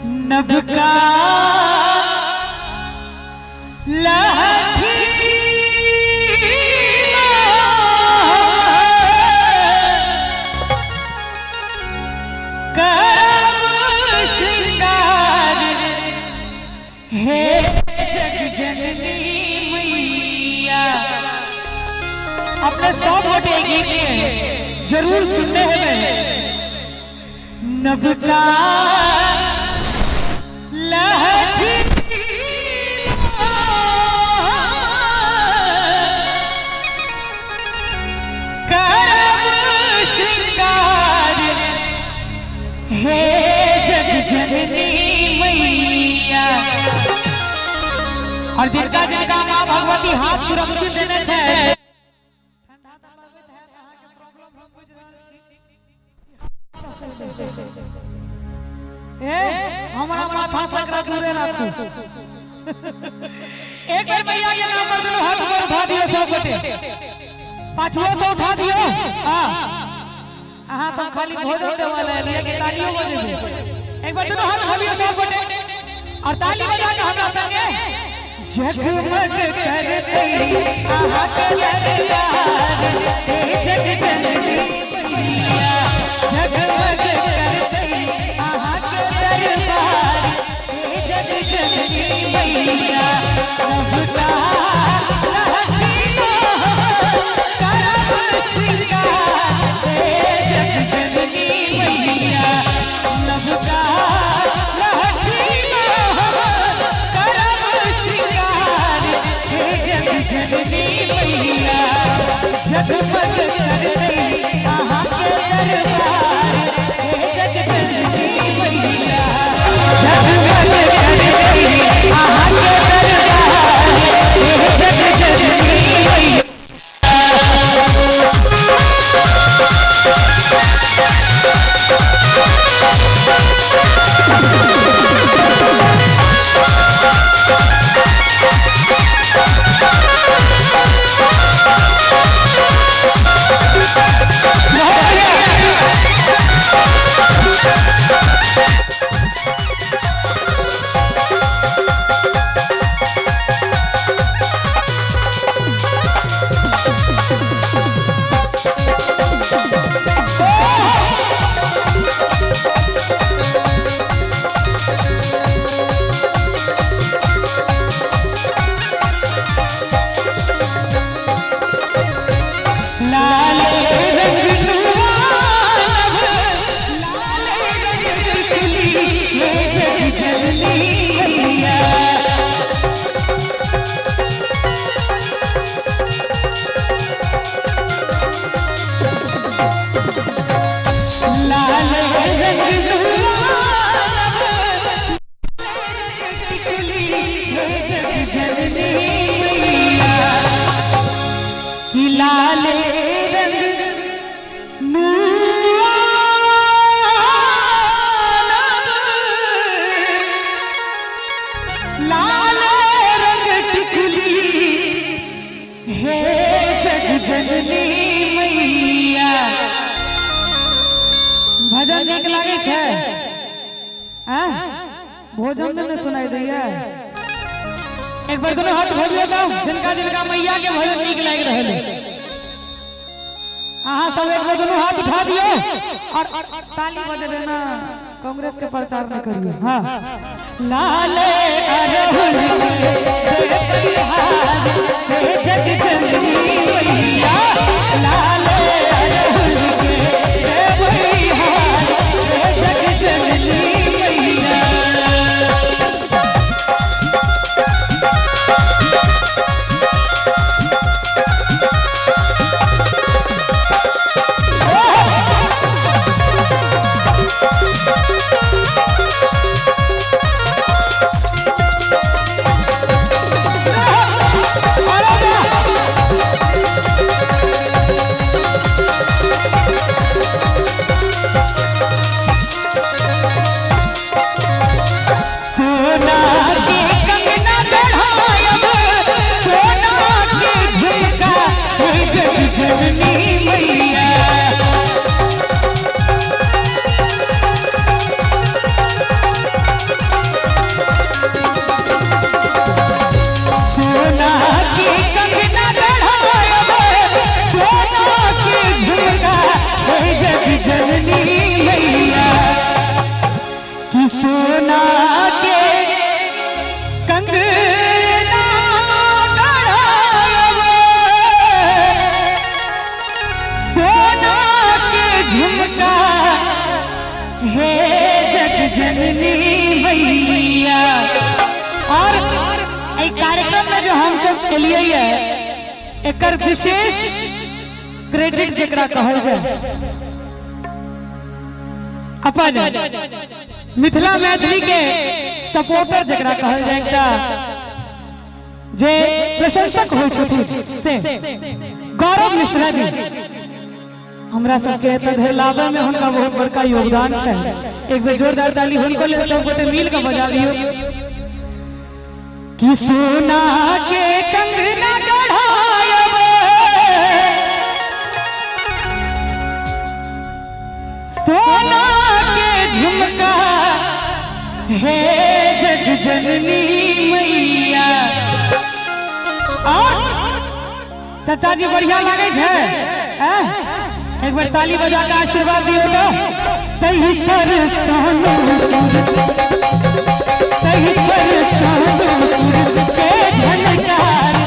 नभका लहठी करब श्रृंगार हे जग जननी मैया। अपने सब गोटे गीत के जरूर सुनने हैं। नभका लहठी करब श्रृंगार हे जग जननी मैया। और जिनका जिनका माँ भगवती हाथ सुरक्षित देने छै, ए हमरा माथा से एकरा दूरे राखू। एक बार मैया के नाम पर दोनों हाथ ऊपर उठा दियो, सब गोटे पाछुओ से उठा दियो। हां, अहाँ सब खाली भोजन देवा ले लिए कि तालियो बजेबे। एक बार दोनों हाथ उठा दियो सब गोटे और ताली बजा के हमरा संगे जगमग करते अहाँ के दरबार हे जग जननी मैया। जगमग करते अहाँ के दरबार हे जग जननी मैया। नभका लहठी करब श्रृंगार हे जग जननी मैया। नभका लहठी करब श्रृंगार हे जग जननी मैया। जगमग करते अहाँ के दरबार हे जग जननी मैया। जगमग करते अहाँ के दरबार हे जग जननी मैया। लाल रंग लाल रंग टिकली हे जग जननी मैया। लाल रंग टिकली हे जग जननी मैया। कि लाल रंग लाल रंग टिकली हे जग जननी मैया। भजन नीक लागै छै? भोजन में सुनाई दैया। एक बार दोनों हाथ भरियो तो जिनका जिनका मैया के भजन नीक लागि रहल है, अहाँ सब एक बार दोनों हाथ उठा दियो और ताली बजेबे ना, कांग्रेस के प्रचार न करियो। हाँ, लाल अरहुल के बलिहार हे जग जननी मैया। लाल अरहुल के बलिहार हे जग जननी मैया। अरे वाह! जग जननी मैया। और एहि कार्यक्रम में जो हम सब एलियै है, एकर विशेष क्रेडिट जेकरा कहल जाय, अपन मिथिला मैथिली के सपोर्टर जेकरा कहल जाय, एकटा जे प्रशंसक होइ छथिन से गौरव मिश्रा जी, हमरा सबके एतऽ धरि लाबे में हुनका बहुत बड़का योगदान छै। एक बेर जोरदार ताली हुनको लेल सब गोटे मिल के बजा दियौ। कि सोना के कंगना गढ़ायब, सोना के झुमका, हे जग जननी मैया। और चाचा जी, बढ़िया लागे छै हैं? एक बार ताली बजा के आशीर्वाद दियो। तो तही पर सोनू, तही पर सोनू के झनकार।